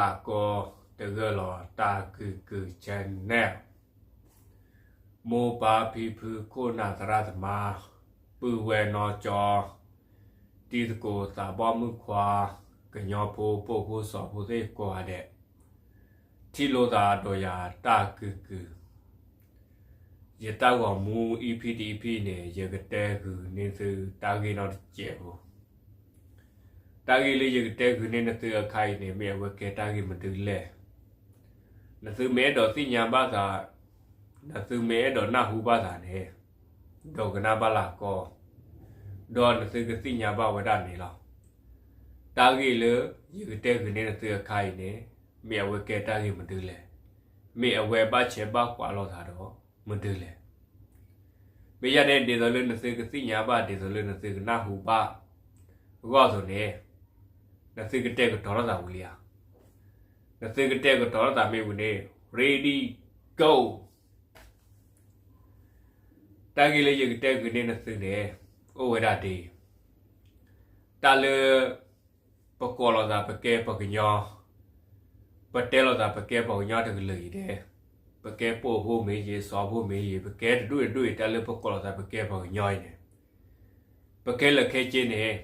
တၢ်ကိးတဂၢၢ်လီၤ တၢ်ကုၢ်ကုၢ် channel, မိၢ်ပၢ်ဖံဖုခိၣ်နၢ်သရၣ်သမါ, ပုၢ်ဝဲၢ်နီၢ်ကၠီ, တံၤသကိးသးဘီမုၣ်ခွါ, ကညီဖိပိာ်ဖိစီၤဖိသ့ၣ်ကိးဂၤဒဲး, ထံၣ်လိာ်သးဒီးယၤတၢ်ကုၢ်ကုၢ် ယတၢ်ဂီၤမူ EP တ EP န့ၣ် ယကတဲဂုာ်န့ၢ်သုတၢ်ဂ့ၢ်နီတစဲးဖိ, တၢ်ဂ့ၢ်လၢယကတဲဂုာ်န့ၢ်နသုအခါအံၤန့ၣ် မ့ၢ်အဝဲကဲတၢ်ဂ့ၢ်မနုၤလဲၣ်. နသုမ့ၢ်အဲၣ်ဒိးသ့ၣ်ညါဘၣ်သး, နသုမ့ၢ်အဲၣ်ဒိးနၢ်ဟူဘၣ်သးန့ၣ်, ဒိကနၣ်ဘၣ်လၢကီ, ဒီးနသုကသ့ၣ်ညါဘၣ်ဝဲဒၣ်န့ၣ်လီၤ. တၢ်ဂ့ၢ်လၢယကတဲဂုာ်န့ၢ်နသုအခါအံၤန့ၣ် မ့ၢ်အဝဲကဲတၢ်ဂ့ၢ်မနုၤလဲၣ်. မ့ၢ်အဝဲဘၣ်ဆဲးဘၣ်ကွၢ်လိာ်သးဒီးမနုၤလဲၣ်. မ့ၢ်ယဲန့ၣ် ဒ်သိးလၢနသုကသ့ၣ်ညါဘၣ်, ဒ်သိးလၢနသုကနၢ်ဟူဘၣ်အဂီၢ်အသိးန့ၣ်, နသုကတဲာ်ကတီၤလိာ်သးဝံၤလံဧါ. နသုကတဲာ်ကတီၤလိာ်သးမ့ၢ်ဝံၤန့ၣ်, ready, go. တၢ်ဂ့ၢ်လၢယကတဲဂုာ်န့ၢ်နသုန့ၣ် အိၣ်ဝဲဒၣ်ဒ်အံၤ, တၢ်လၢပကိးလိာ်သးပကဲပှၤကညီ, ပတဲလိာ်သးပကဲပှၤကညီတကလုာ်အံၤန့ၣ်, ပကဲပိာ်ဖိမ့ၢ်ဂ့ၤ, စီၤဖိမ့ၢ်ဂ့ၤ, ပကဲတဒူၣ်တဒူၣ်အံၤ တၢ်လၢပကိးလိာ်သးပကဲပှၤကညီအံၤန့ၣ်, ပခဲလၢာ်ခဲဆ့န့ၣ်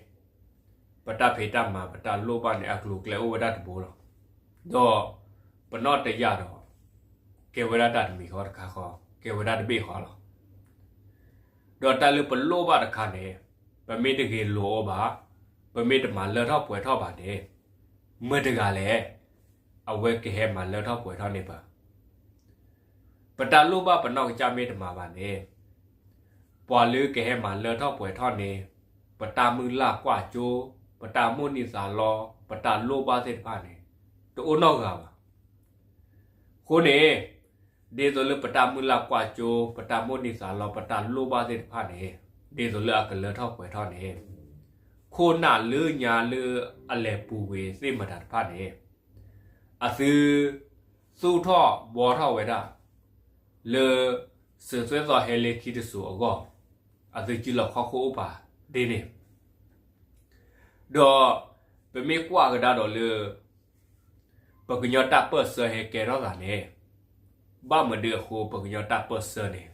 ပတၢ်ဖံးတၢ်မၤ ပတၢ်လိၣ်ဘၣ်န့ၣ် အကျိၤအကျဲအိၣ်ဝဲဒၣ်တဘိလီၤ. ဒီးပနီၢ်တယၢ်ဒီး ကဲဝဲဒၣ်တၢ်တမံၤဃီတခါဃီ, ကဲဝဲဒၣ်တဘ့ၣ်ဃီလီၤ. ဒီးတၢ်လၢပလိၣ်ဘၣ်တခါန့ၣ်, ပမ့ၢ်တဂ့ၤလိာ်အီၤဘၣ်, ပမ့ၢ်တမၤလၢထီၣ်ပှဲၤထီၣ်ဘၣ်န့ၣ်, မတၤတဂၤလဲၣ် အဝဲကဟဲမၤလၢထီၣ်ပှဲၤထီၣ်န့ၢ်ပှၤ ပတၢ်လိၣ်ဘၣ်ပနီၢ်ကစၢ်မ့ၢ်တမၤဘၣ်န့ၣ်, ပှၤလၢကဟဲမၤလၢထီၣ်ပှဲၤထီၣ်န့ၢ် ပတၢ်မုၢ်လၢ်ကွၢ်စိ, ပတၢ်မိၣ်န့ၢ်သးလီ, ပတၢ်လိၣ်ဘၣ်သ့ၣ်တဖၣ်န့ၣ်, တအိၣ်နီတဂၤဘၣ်. အဃိန့ၣ်, ဒ်သိးလၢပတၢ်မုၢ်လၢ်ကွၢ်စိ, ပတၢ်မိၣ်န့ၢ်သးလီ, ပတၢ်လိၣ်ဘၣ်သ့ၣ်တဖၣ်န့ၣ်, ဒ်သိးလၢအကလၢထီၣ်ပှဲၤထီၣ်န့ၣ်, ခိၣ်နၢ်လၢညါလၢအလဲၤပူၤကွံာ်သ့ၣ်မတၤတဖၣ်န့ၣ်, အသုသူၣ်ထီၣ်ဘှီထီၣ်ဝဲဒၣ် လၢ စၢၤသွဲၣ်သီဟဲလၢခံတစိၤအဂီၢ်, အသုစုလီၢ်ခီၣ်ခိၣ်အိၣ်ပာ်ဒ်န့ၣ်, ဒီးပမ့ၢ်ကွၢ်ကဒါဒီးလၢ ပကညီတၢ်ပၢၢ်ဆၢဟဲကဲထီၣ်သးန့ၣ်, ဘၣ်မနုၤအဃိပကညီတၢ်ပၢၢ်ဆၢန့ၣ်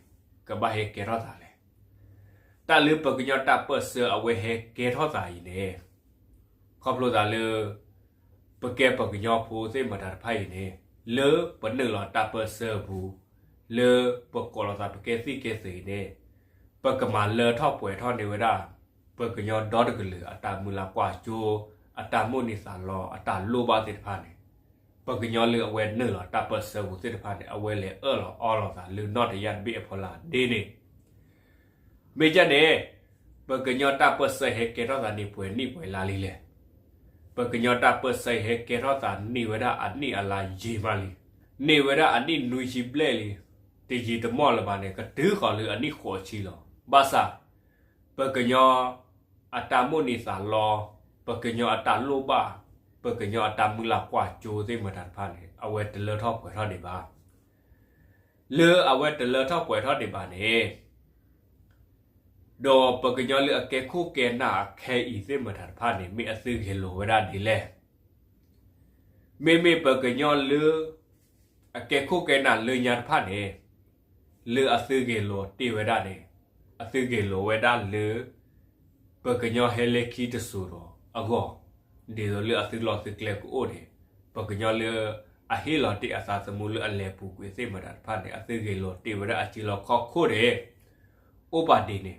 ကဘၣ်ဟဲကဲထီၣ်သးလဲၣ်. တၢ်လၢပကညီတၢ်ပၢၢ်ဆၢအဝဲဟဲကဲထီၣ်သးအံၤန့ၣ်, ခီဖျိသးလၢ ပကဲပှၤကညီဖိသ့ၣ်မတၤတဖၣ်အံၤန့ၣ်, လၢပနုာ်လီၤတၢ်ပၢၢ်ဆၢအပူၤ, လၢပကိးလီၤသးပကဲသ့ၣ်ကဲသုးအံၤန့ၣ်, ပကမၤလၢထီၣ်ပှဲၤထီၣ်န့ၢ်ဝဲဒၣ် ပကညီဒီတကလုာ်အတၢ်မုၢ်လၢ်ကွၢ်စိ, အတၢ်မိၣ်န့ၢ်သးလီ, အတၢ်လိၣ်ဘၣ်သ့ၣ်တဖၣ်န့ၣ်, ပကညီလၢအဝဲနုာ်လီၤတၢ်ပၢၢ်ဆၢပူၤသ့ၣ်တဖၣ်န့ၣ် အဝဲလဲၤအၢၣ်လီၤအီလီၤသးလၢနီၢ်တယၢ်တဘ့ၣ်အဖီလာ်ဒ်န့ၣ် မ့ၢ်ကန့ၣ်, ပကညီတၢ်ပၢၢ်ဆၢဟဲကဲထီၣ်သးန့ၣ်ပှဲၤနံၣ်ပှဲၤလါလံလဲၣ်. ပကညီတၢ်ပၢၢ်ဆၢဟဲကဲထီၣ်သးန့ၢ်ဝဲဒၣ်အနံၣ်အလါယံာ်မးလံ. န့ၢ်ဝဲဒၣ်အနံၣ်နွံဆံဘျဲၣ်လံ. တယံာ်တမီၢ်လၢၤဘၣ်န့ၣ် ကတုၤဃီၤလၢအနံၣ်ဃိးဆံလီၤ. ဘၣ်ဆၣ် ပကညီအတၢ်မိၣ်န့ၢ်သးလီ, ပကညီအတၢ်လိၣ်ဘၣ်, ပကညီအတၢ်မုၢ်လၢ်ကွၢ်စိသ့ၣ်မတၤတဖၣ်န့ၣ် အဝဲတလၢထီၣ်ပှဲၤထီၣ်ဒံးဘၣ်. လၢအဝဲတလၢထီၣ်ပှဲၤထီၣ်ဒံးဘၣ်န့ၣ်, ဒီးပကညီလၢအကဲခိၣ်ကဲနၢ်အခဲအံၤသ့ၣ်မတၤတဖၣ်န့ၣ် မ့ၢ်အသုဂဲၤလိာ်ဝဲဒၣ်ဒ်လဲၣ်. မ့မ့ၢ်ပကညီလၢ အကဲခိၣ်ကဲနၢ်လၢညါတဖၣ်န့ၣ်, လၢအသုဂဲၤလိာ်တ့ၢ်ဝဲဒၣ်န့ၣ်, အသုဂဲၤလိာ်ဝဲဒၣ်လၢ ပကညီဟဲလၢခံတစိၤဒီးအဂီၢ်, ဒ်သိးလၢအသုလီၢ်သုကျဲကအိၣ်န့ၣ်, ပကညီလၢအဟ့ၣ်လီၤတ့ၢ်အသးသမူလၢအလဲၤပူၤကွံာ်သ့ၣ်မတၤတဖၣ်န့ၣ် အသုဂဲၤလိာ်တ့ၢ်ဝဲဒၣ်အစုလီၢ်ခီၣ်ခိၣ်န့ၣ် အိၣ်ပာ်ဒ်န့ၣ်,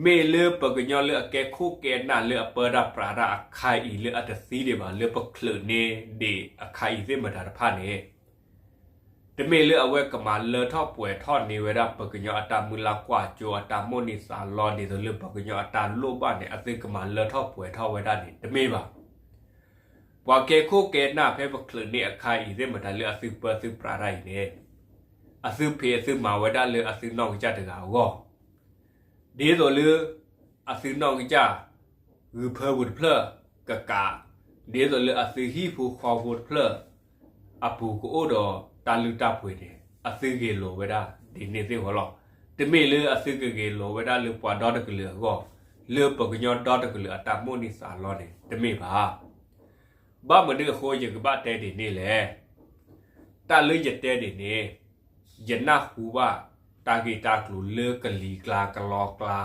မ့ၢ်လၢပကညီလၢအကဲခိၣ်ကဲနၢ်လၢအပၢတၢ်ပြးတၢ်အခါအံၤလၢအတသံဒံးဘၣ်လၢပချုးန့ၢ်ဒံးအခါအံၤသ့ၣ်မတၤတဖၣ်န့ၣ်, တမ့ၢ်လၢအဝဲကမၤလၢထီၣ်ပှဲၤထီၣ်န့ၢ်ဝဲဒၣ်ပကညီအတၢ်မုၢ်လၢ်ကွၢ်စိအတၢ်မိၣ်န့ၢ်သးလီ ဒ်သိးလၢပကညီအတၢ်လိၣ်ဘၣ်န့ၣ် အသုကမၤလၢထီၣ်ပှဲၤထီၣ်ဝဲဒၣ်န့ၣ် တမ့ၢ်ဘၣ်. ပှၤကဲခိၣ်ကဲနၢ်ဖဲပချုးန့ၢ်အခါအံၤသ့ၣ်မတၤလၢအသုပၢသုပြးတၢ်အံၤန့ၣ်, အသုဖံးအသုမၤဝဲဒၣ်လၢအသုနီၢ်ကစၢ်တဂၤအဂီၢ် ဒ်သိးလၢ အသုနီၢ်ကစၢ် ဂုၢ်ဖၢပူၤတဖျၢၣ်ကကး, ဒ်သိးလၢအသုဟံၣ်ဖိဃီဖိတဖျၢၣ် အပူၤကအိၣ်ဒီးတၢ်လုၢ်တၢ်ပှ့ၤန့ၣ် အသုဂဲၤလိာ်ဝဲဒၣ်ဒ်န့ၣ်သ့ၣ်ဝဲလီၤ. တမ့ၢ်လၢအသုကဂဲၤလိာ်ဝဲဒၣ်လၢပှၤဒီတကလုာ်အဂီၢ်, လၢပကညီဒီတကလုာ်အတၢ်မိၣ်န့ၢ်သးလီန့ၣ် တမ့ၢ်ဘၣ်. ဘၣ်မနုၤအဃိယကဘၣ်တဲဒ်န့ၣ်လဲၣ်. တၢ်လၢယတဲဒ်န့ၣ်, ယနၢ်ဟူဘၣ်တၢ်ဂ့ၢ်တၢ်ကျိၤလၢကလံၤကျါကလီကျါ,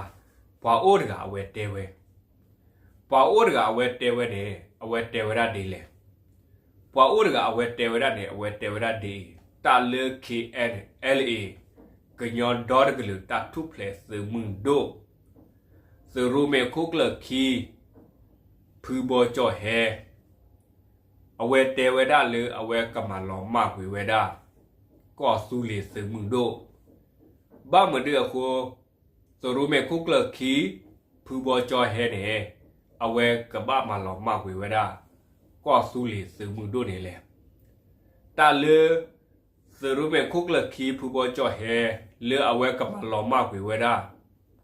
ပှၤအိၣ်တဂၤအဝဲတဲဝဲ, ပှၤအိၣ်တဂၤအဝဲတဲဝဲန့ၣ် အဝဲတဲဝဲဒၣ်ဒ်လဲၣ်. ပှၤအိၣ်တဂၤအဝဲတဲဝဲဒၣ်န့ၣ် အဝဲတဲဝဲဒၣ်ဒ်အံၤ, တၢ်လၢ K N L A ကညီဒီတကလုာ်တၢ်ထူၣ်ဖျဲးသုးမုၢ်ဒိၣ် သုးရိမဲာ်ခိၣ်ကျၢၢ်ခံ ဖုဘီကၠီၣ်ဟဲ အဝဲတဲဝဲဒၣ်လၢအဝဲကမၤလီၤမၢ်ကွံာ်ဝဲဒၣ် ကီၢ်သူလ့ၤသုးမုၢ်ဒိၣ်. ဘၣ်မနုၤအဃိ သုးရိမဲာ်ခိၣ်ကျၢၢ်ခံ ဖုဘီကၠီၣ်ဟဲန့ၣ် အဝဲကဘၣ်မၤလီၤမၢ်ကွံာ်ဝဲဒၣ် ကီၢ်သူလ့ၤသုးမုၢ်ဒိၣ်န့ၣ်လဲၣ်. တၢ်လၢ သုးရိမဲာ်ခိၣ်ကျၢၢ်ခံ ဖုဘီကၠီၣ်ဟဲ လၢအဝဲကမၤလီၤမၢ်ကွံာ်ဝဲဒၣ်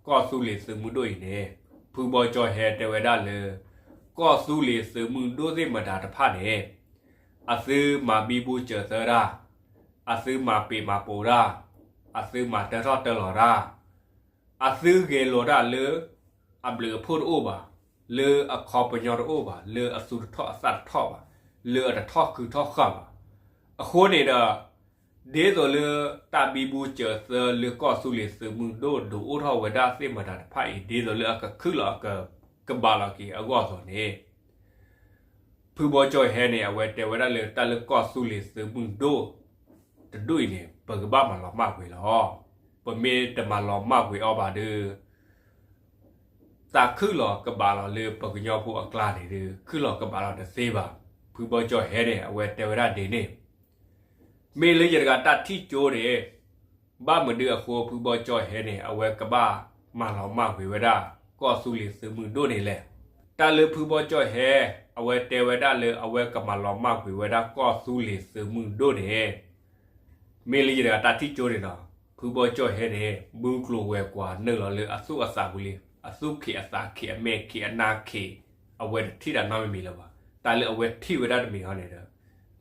ကီၢ်သူလ့ၤသုးမုၢ်ဒိၣ်အံၤန့ၣ် ဖုဘီကၠီၣ်ဟဲတဲဝဲဒၣ်လၢ ကီၢ်သူလ့ၤသုးမုၢ်ဒိၣ်သ့ၣ်မတၤတဖၣ်န့ၣ် အသုမၤဘံဘူစၢၤသၢတၢ်, အသုမၤပ့းမၤပိာ်တၢ်, အသုမၤတၢထီၣ်တၢလီၤတၢ်, အသုဂဲၤလိာ်တၢ်လၢ အဘျုးအဖှိၣ်တအိၣ်ဘၣ်, လၢအခီပညီတအိၣ်ဘၣ်, လၢအသူၣ်တထီၣ်အသးတထီၣ်ဘၣ်, လၢအတထီၣ်ဃုထီၣ်ဃၢ်ဘၣ်. အဃိန့ၣ်ဒီး ဒ်သိးလၢတၢ်ဘံဘူစၢၤသၢလၢကီၢ်သူလ့ၤသုးမုၢ်ဒိၣ်ဒုးအိၣ်ထီၣ်ဝဲဒၣ်သ့ၣ်မတၤတဖၣ်အံၤ ဒ်သိးလၢအကခုၣ်လီၤအက ကဘၣ်လီၤက့ၤအဂီၢ်အသိးန့ၣ် ဖုဘီကၠီၣ်ဟဲန့ၣ် အဝဲတဲဝဲဒၣ်လၢတၢ်လၢကီၢ်သူလ့ၤသုးမုၢ်ဒိၣ် တဒူၣ်အံၤန့ၣ် ပကဘၣ်မၤလီၤမၢ်ကွံာ်လီၤ. ပမ့ၢ်တမၤလီၤမၢ်ကွံာ်အီၤဘၣ်ဒီး တၢ်ခုၣ်လီၤကဘၣ်လီၤလၢပကညီဖိအကျါန့ၣ်ဒီး ခုၣ်လီၤကဘၣ်လီၤတသ့ဘၣ်. ဖုဘီကၠီၣ်ဟဲန့ၣ် အဝဲတဲဝဲဒၣ်ဒ်န့ၣ် မ့ၢ်လၢယတဂၤတၢ်ထံၣ်ကၠိန့ၣ် ဘၣ်မနုၤအဃိဖုဘီကၠီၣ်ဟဲန့ၣ် အဝဲကဘၣ်မၤလီၤမၢ်ကွံာ်ဝဲဒၣ် ကီၢ်သူလ့ၤသုးမုၢ်ဒိၣ်န့ၣ်လဲၣ်. တၢ်လၢဖုဘီကၠီၣ်ဟဲ အဝဲတဲဝဲဒၣ်လၢအဝဲကမၤလီၤမၢ်ကွံာ်ဝဲဒၣ်ကီၢ်သူလ့ၤသုးမုၢ်ဒိၣ်န့ၣ် မ့ၢ်လၢယတဂၤတၢ်ထံၣ်ကၠိန့ၣ်ဒီး ဖုဘီကၠီၣ်ဟဲန့ၣ် မုၢ်ကျိၤဝဲၤကွာ်နုာ်လီၤလၢအသူၣ်အသးပူၤလံ, အသူၣ်ခံးအသးခံးအမဲာ်ခံးအနါခံး အဝဲတထံၣ်တၢ်နီတမံၤလၢၤဘၣ်. တၢ်လၢအဝဲထံၣ်ဝဲဒၣ်တမံၤဟီန့ၣ်ဒီး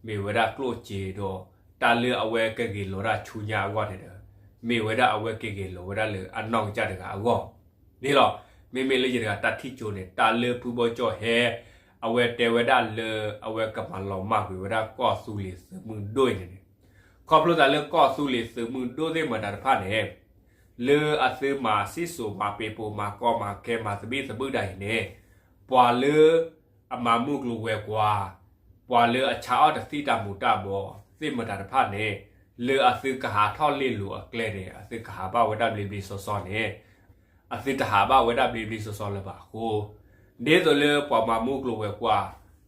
မ့ၢ်ဝဲဒၣ်ကျိၣ်စ့ဒီး တၢ်လၢအဝဲကဂ့ၤလီၤဒၣ်ဆူညါအဂီၢ်န့ၣ်ဒီး မ့ၢ်ဝဲဒၣ်အဝဲကဂ့ၤလီၤဝဲဒၣ်လၢအနီၢ်ကစၢ်တဂၤအဂီၢ်န့ၣ်လီၤ. မ့မ့ၢ်လၢယတဂၤတၢ်ထံၣ်ကၠိန့ၣ် တၢ်လၢဖုဘီကၠီၣ်ဟဲ အဝဲတဲဝဲဒၣ်လၢ အဝဲကမၤလီၤမၢ်ကွံာ်ဝဲဒၣ်ကီၢ်သူလ့ၤသုးမုၢ်ဒိၣ်အံၤန့ၣ်န့ၣ် ခီဖျိသးလၢကီၢ်သူလ့ၤသုးမုၢ်ဒိၣ်သ့ၣ်မတၤတဖၣ်န့ၣ် လၢအသုမၤစံၣ်စိၤမၤပ့ၤပိာ်မၤကီမၤခဲမၤသဘံၣ်သဘုၣ်ဒၣ်အံၤန့ၣ် ပှၤလၢ အမၤမုၢ်ကျိၤဝဲၤကွာ်, ပှၤလၢအဆါအီၣ်တသံၣ်တၢ်မူၤတၢ်ဘှီးသ့ၣ်မတၤတဖၣ်န့ၣ် လၢအသုကဟးထီၣ်လ့လိာ်အကျဲန့ၣ် အသုကဟးဘၣ်ဝဲဒၣ်ဘျ့ဘျ့ဆှီဆှီန့ၣ် အသုတဟးဘၣ်ဝဲဒၣ်ဘျ့ဘျ့ဆှီဆှီလၢၤဘၣ်အဃိ ဒ်သိးလၢပှၤမၤမုၢ်ကျိၤဝဲၤကွာ်,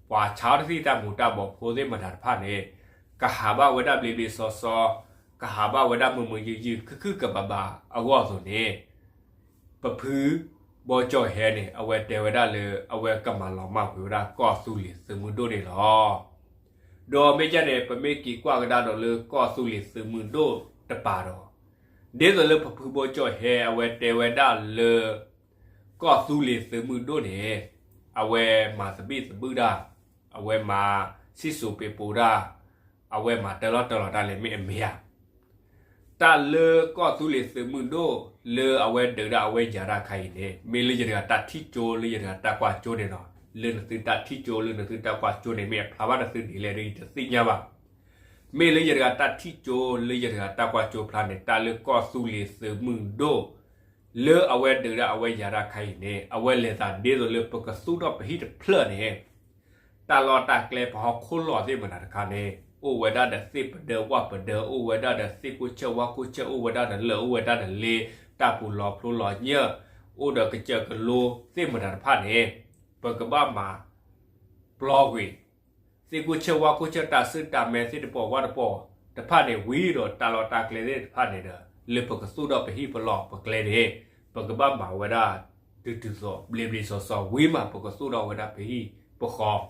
ပှၤဆါအီၣ်တသံၣ်တၢ်မူၤတၢ်ဘှီးဖိသ့ၣ်မတၤတဖၣ်န့ၣ် ကဟးဘၣ်ဝဲဒၣ်ဘျ့ဘျ့ဆှီဆှီ, ကဟးဘၣ်ဝဲဒၣ်မုာ်မုာ်ယုၢ်ယုၢ်ခုၣ်ခုၣ်ကဘၣ်ဘၣ်အဂီၢ်အသိးန့ၣ် ပဖုဘီကၠီၣ်ဟဲန့ၣ် အဝဲတဲဝဲဒၣ်လၢ အဝဲကမၤလီၤမၢ်ကွံာ်ဝဲဒၣ်ကီၢ်သူလ့ၤသုးမုၢ်ဒိၣ်န့ၣ်လီၤ. ဒီးမ့ၢ်ကဲန့ၣ် ပမ့ၢ်က့ၤကွၢ်ကဒါဒီးလၢကီၢ်သူလ့ၤသုးမုၢ်ဒိၣ်တပၤဒီး ဒ်သိးလၢပဖုဘီကၠီၣ်ဟဲအဝဲတဲဝဲဒၣ်လၢ ကီၢ်သူလ့ၤသုးမုၢ်ဒိၣ်န့ၣ် အဝဲမၤသဘံၣ်သဘုၣ်တၢ်, အဝဲမၤစံၣ်စိၤပ့ၤပိာ်တၢ်, အဝဲမၤတၢလီၢ်တၢလီၤတၢ်လဲၣ်မ့ၢ်အမ့ၢ်ဧါ. တၢ်လၢကီၢ်သူလ့ၤသုးမုၢ်ဒိၣ် လၢအဝဲဒုးဒၣ်အဝဲယၤတၢ်ခါအံၤန့ၣ် မ့ၢ်လၢယတဂၤတၢ်ထံၣ်ကၠိ လၢယတဂၤတၢ်ကွၢ်ကၠိန့ၣ်လီၤ. လၢနသုတၢ်ထံၣ်ကၠိ လၢနသုတၢ်ကွၢ်ကၠိန့ၣ် မ့ၢ်အဖျါဘၣ်နသုဒ်လဲၣ်ဒီးယတသ့ၣ်ညါဘၣ်. မ့ၢ်လၢယတဂၤတၢ်ထံၣ်ကၠိ လၢယတဂၤတၢ်ကွၢ်ကၠိဖျါန့ၣ် တၢ်လၢကီၢ်သူလ့ၤသုးမုၢ်ဒိၣ် လၢအဝဲဒုးဒၣ်အဝဲယၤတၢ်ခါအံၤန့ၣ် အဝဲလဲၤသးဒ်သိးလၢပကသူၣ်ထီၣ်ပဟံၣ်တဖျၢၣ်န့ၣ် တၢ်လီၢ်တၢ်ကျဲပဟီၣ်ခိၣ်လီၢ်သ့ၣ်မတၤတခါန့ၣ် အိၣ်ဝဲဒၣ်ဒီးသ့ၣ်ပဒၢဝၣ်ပဒၢ အိၣ်ဝဲဒၣ်ဒီးသ့ၣ်ကိၢ်ဆၢၣ်ဝါကိၢ်ဆၢၣ် အိၣ်ဝဲဒၣ်ဒီးလၢၢ် အိၣ်ဝဲဒၣ်ဒီးလ့ တၢ်ပူၤလီၤဖျိလီၤညၢၢ် အိၣ်ဒီးကစၢၢ်ကလိသ့ၣ်မတၤတဖၣ်န့ၣ် ပကဘၣ်မၤ ပျီကွံာ် သ့ၣ်ကိၢ်ဆၢၣ်ဝါကိၢ်ဆၢၣ် တၢ်စုတၢ်မဲသ့ၣ်တပီၢ်ဝၣ်တပီၢ်တဖၣ်န့ၣ် ဝံၤဒီးတၢ်လီၢ်တၢ်ကျဲသ့ၣ်တဖၣ်န့ၣ်ဒီး လၢပကသူၣ်ထီၣ်ပဟံၣ်ပလီၢ်ပကျဲန့ၣ် ပကဘၣ်မၤဝဲဒၣ် တုၤတုၤသိးဘျ့ဘျ့စီစီ ဝံၤမးပကသူၣ်ထီၣ်ဝဲဒၣ်ပဟံၣ်ပဃီ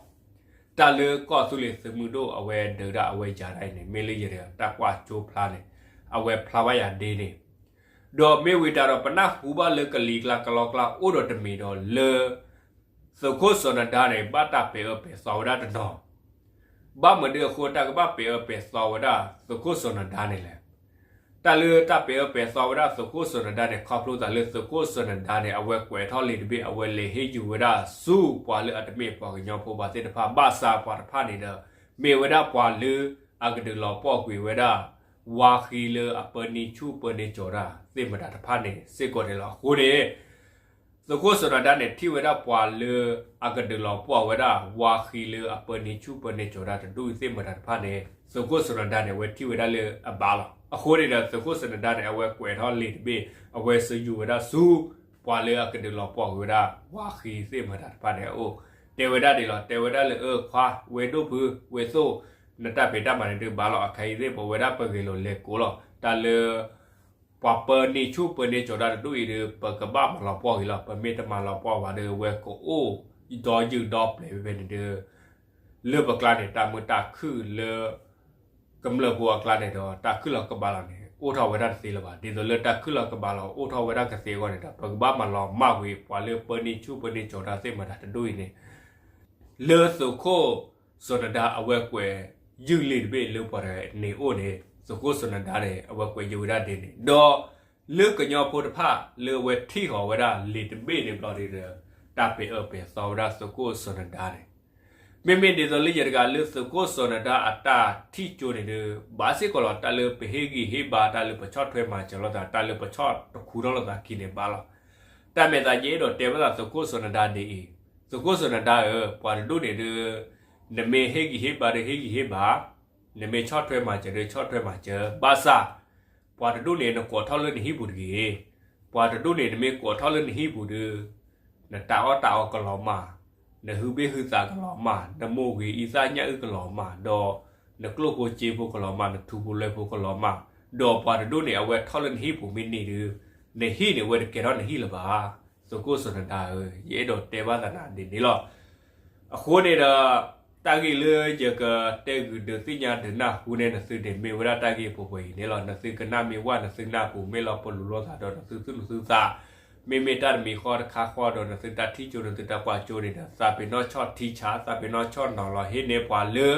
တၢ်လၢကီၢ်သူလ့ၤသုးမုၢ်ဒိၣ်အဝဲဒုးဒၣ်အဝဲယၤတၢ်အံၤန့ၣ် မ့ၢ်လၢယတၢ်ကွၢ်ကၠိဖျါန့ၣ် အဝဲဖျါဘၣ်ယၤဒ်န့ၣ် ဒီးမ့ၢ်ဝံၤတၢ်ဒီးပနၢ်ဟူဘၣ်လၢကလံၤကျါကလီကျါအိၣ်ဒီးတမံၤဒီးလၢ သုးခိၣ်စီၤနဒါန့ၣ် ဘၣ်တၢ်ပဲာ်အၢပဲာ်သီဝဲဒၣ်တနီၤ ဘၣ်မနုၤအဃိတၢ်ကဘၣ်ပဲာ်အၢပဲာ်သီဝဲဒၣ်သုးခိၣ်စီၤနဒါန့ၣ်လဲၣ်. တၢ် တၢ်လၢတၢ်ပဲာ်အၢပဲာ်သီဝဲဒၣ်သုးခိၣ်စီၤနဒါန့ၣ် ခီဖျိသးလၢသုးခိၣ်စီၤနဒါန့ၣ် အဝဲကွဲးထီၣ်လံာ်တဘ့ၣ် အဝဲလဲၤဟ့ၣ်ယူၤဝဲဒၣ်ဆူပှၤလၢအတမ့ၢ်ပှၤကညီဖိဘၣ်သ့ၣ်တဖၣ် ဘၣ်ဆၣ်ပှၤတဖၣ်န့ၣ်ဒီး မ့ၢ်ဝဲဒၣ်ပှၤလၢအကဒုးလီၤပှီၢ်ကွံာ်ဝဲဒၣ် ဝါဃံလၢအပၢနံၤဆူၣ်ပၢနံၤကၠီၤတၢ်သ့ၣ်မတၤတဖၣ်န့ၣ်စ့ၢ်ကီးန့ၣ်လီၤ. အဃိန့ၣ် သုးခိၣ်စီၤနဒါန့ၣ် ထံၣ်ဝဲဒၣ်ပှၤလၢအကဒုးလီၤပှီၢ်ဝဲဒၣ် ဝါဃံလၢအပၢနံၤဆူၣ်ပၢနံၤကၠီၤတၢ်တဒူၣ်အံၤသ့ၣ်မတၤတဖၣ်န့ၣ် သုးခိၣ်စီၤနဒါန့ၣ် အဝဲထံၣ်ဝဲဒၣ်လၢအဘၣ်လီၤ. အဃိန့ၣ်ဒီး သုးခိၣ်စီၤနဒါန့ၣ် အဝဲကွဲးထီၣ်လံာ်တဘ့ၣ် အဝဲစယူၤဝဲဒၣ်ဆူ ပှၤလၢအကဒုးလီၤပှီၢ်ကွံာ်ဝဲဒၣ် ဝါဃံသ့ၣ်မတၤတဖၣ်န့ၣ်အအိၣ် တဲဝဲဒၣ်ဒ်လီၤ. တဲဝဲဒၣ်လၢ အၢ ခွါ ဝဲဒိၣ်ဖု ဝဲသိၣ် နတၢ်ဖံးတၢ်မၤန့ၣ်ဒုးဘၣ်လီၤ. အခါအံၤသ့ၣ် ပဝဲဒၣ်ပဂဲၤလိာ်လဲၤကိးလီၤ. တၢ်လၢ ပှၤပၢနံၤဆူၣ်ပၢနံၤကၠီၤတၢ်တဒူၣ်အံၤဒီး ပကဘၣ်မၤလီၤပှီၢ်ဂ့ၤလီၤ. ပမ့ၢ်တမၤလီၤပှီၢ်ဘၣ်ဒီး ဝဲကအိၣ်ဒီယုၢ်ဒီပျဲၤဖဲန့ၣ်ဒီး လၢပကျါန့ၣ် တၢ်မုာ်တၢ်ခုၣ်လၢ ကမျၢၢ်ဖိအကျါန့ၣ်ဒီး တၢ်ခုၣ်လီၤကဘၣ်လီၤန့ၣ် အိၣ်ထီၣ်ဝဲဒၣ်တသ့လၢၤဘၣ်. ဒ်သိးလၢတၢ်ခုၣ်လီၤကဘၣ်လီၤအိၣ်ထီၣ်ဝဲဒၣ်ကသ့အဂီၢ်န့ၣ်ဒီး ပကဘၣ်မၤလီၤမၢ်ကွံာ် ပှၤလၢပၢနံၤဆူၣ်ပၢနံၤကၠီၤတၢ်သ့ၣ်မတၤတဒူၣ်အံၤန့ၣ် လၢသုးခိၣ်စီၤနဒါအဝဲကွဲးယုၢ်လံာ်တဘ့ၣ်လၢပှၤတဂၤန့ၣ်အိၣ်န့ၣ် သုးခိၣ်စီၤနဒါန့ၣ် အဝဲကွဲးယုၢ်ဝဲဒၣ်ဒ်န့ၣ် ဒီးလၢကညီဖိတဖၣ်လၢအဝဲထံၣ်ဃီၤဝဲဒၣ်လံာ်တဘ့ၣ်န့ၣ်ဘျီဒ်ဒီး တၢ်ပဲာ်အၢပဲာ်သီဝဲဒၣ်သုးခိၣ်စီၤနဒါန့ၣ် မ့မ့ၢ်ဒ်သိးလၢယတဂၤလၢသုးခိၣ်စီၤနဒါအတၢ်ထံၣ်ကၠိန့ၣ်ဒီး ဘၣ်စ့ၢ်ကီးလီၤ တၢ်လၢပဟ့ၣ်ဂံၢ်ဟ့ၣ်ဘါ တၢ်လၢပဆီၣ်ထွဲမၤစၢၤလိာ်သး တၢ်လၢပဆီၣ်တခူထီၣ်လိာ်သးခံန့ၣ်ဘၣ်လီၤ. တၢ်မဲာ်သးယအဲၣ်ဒိးတဲဘၣ်သးသုးခိၣ်စီၤနဒါဒ်အံၤ, သုးခိၣ်စီၤနဒါဧၢ, ပှၤတဒူၣ်န့ၣ်ဒီး နမ့ၢ်ဟ့ၣ်ဂံၢ်ဟ့ၣ်ဘါဒီးဟ့ၣ်ဂံၢ်ဟ့ၣ်ဘါ, နမ့ၢ်ဆီၣ်ထွဲမၤစၢၤဒီးဆီၣ်ထွဲမၤစၢၤ, ဘၣ်ဆၣ် ပှၤတဒူၣ်န့ၣ် နကိးထီၣ်လၢနဟံၣ်ပူၤတဂ့ၤ. ပှၤတဒူၣ်န့ၣ် နမ့ၢ်ကိးထီၣ်လၢနဟံၣ်ပူၤဒီး နတၢ်အီၣ်တၢ်အီကလီၤမၢ်, နဟုဘ့ၣ်ဟုသးကလီၤမၢ်, နမိၢ်ဂ့ၤအံသၣ်ညၣ်အုၣ်ကလီၤမၢ်, ဒီးနကျိၣ်ဖိစ့ဖိကလီၤမၢ်, နထူဖိလွဲဖိကလီၤမၢ်, ဒီးပှၤတဒူၣ်န့ၣ် အဝဲထီၣ်လၢနဟံၣ်ပူၤမ့ၢ်န့ၢ်ဒီး နဟံၣ်န့ၣ် အဝဲတကဲထီၣ်နဟံၣ်လၢၤဘၣ်. သုးခိၣ်စီၤနဒါဧၢ, ယအဲၣ်ဒိးတဲဘၣ်သးနၤဒ်န့ၣ်လီၤ. အဃိန့ၣ်ဒီး တၢ်ဂ့ၢ်လၢယကတဲဂုာ်ဒုးသ့ၣ်ညါဒုးနၢ်ဟူန့ၢ်နသုဒ်မ့ၢ်ဝဲဒၣ်တၢ်ဂ့ၢ်ပှဲၤပှဲၤအံၤန့ၣ်လီၤ. နသုကနၣ်မ့ၢ်ဝဲ နသုနၢ်ပူၤမ့ၢ်လီၤပလိာ်လိာ်သးဒီးနသုသူၣ်နသုသး, မ့မ့ၢ်တၢ်တမံၤဃီတခါဃီဒီး နသုတၢ်ထံၣ်ကၠိ နသုတၢ်ကွၢ်ကၠိန့ၣ်ဒီး သးပ့ၤနီၣ်ဆီၣ်ထံဆး, သးပ့ၤနီၣ်ဆီၣ်နီၤလီၤဟ့ၣ်န့ၢ်ပှၤလၢ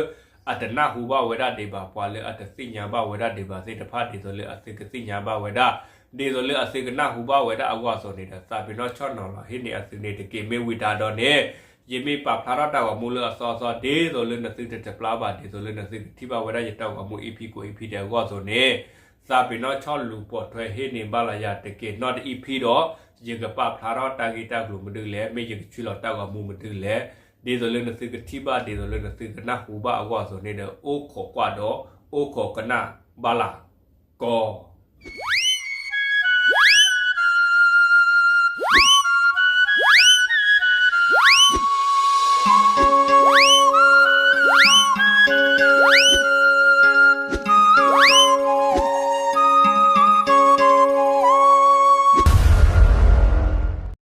အတနၢ်ဟူဘၣ်ဝဲဒၣ်ဒံးဘၣ်, ပှၤလၢအတသ့ၣ်ညါဘၣ်ဝဲဒၣ်ဒံးဘၣ်သ့ၣ်တဖၣ် ဒ်သိးလၢအသုကသ့ၣ်ညါဘၣ်ဝဲဒၣ်, ဒ်သိးလၢအသုကနၢ်ဟူဘၣ်ဝဲဒၣ်အဂီၢ်အသိးန့ၣ်ဒီး သးပ့ၤနီၣ်ဆီၣ်နီၤလီၤဟ့ၣ်န့ၢ်အသုန့ၣ်တက့ၢ်. မ့ၢ်ဝံၤတၢ်ဒီးန့ၣ် ယမ့ၢ်ပာ်ဖျါထီၣ်တၢ်ဂီၤမူလၢအသီအသီ ဒ်သိးလၢနသုတတပျၢ်ဘၣ်, ဒ်သိးလၢနသုကထံၣ်ဘၣ်ဝဲဒၣ်ယတၢ်ဂီၤမူ EP ကိး EP ဒဲးအဂီၢ်အသိးန့ၣ် သးပ့ၤနီၣ်ဆီၣ်လူၤပိာ်ထွဲဟ့ၣ်န့ၢ်ဘၣ်လီၤယၤတက့ၢ်. နီၢ်တ EP ဒီး ယကပာ်ဖျါထီၣ်တၢ်ဂ့ၢ်တၢ်ကျိၤမနုၤလဲၣ်, မ့ၢ်ယကဆှၢလီၤတၢ်ဂီၤမူမနုၤလဲၣ်, ဒ်သိးလၢနသုကထံၣ်ဘၣ် ဒ်သိးလၢနသုကနၢ်ဟူဘၣ်အဂီၢ်အသိးန့ၣ်ဒီး အိၣ်ခိးကွၢ်ဒီး အိၣ်ခိးကနၣ်ဘၣ်လၢ်ကီ Bye.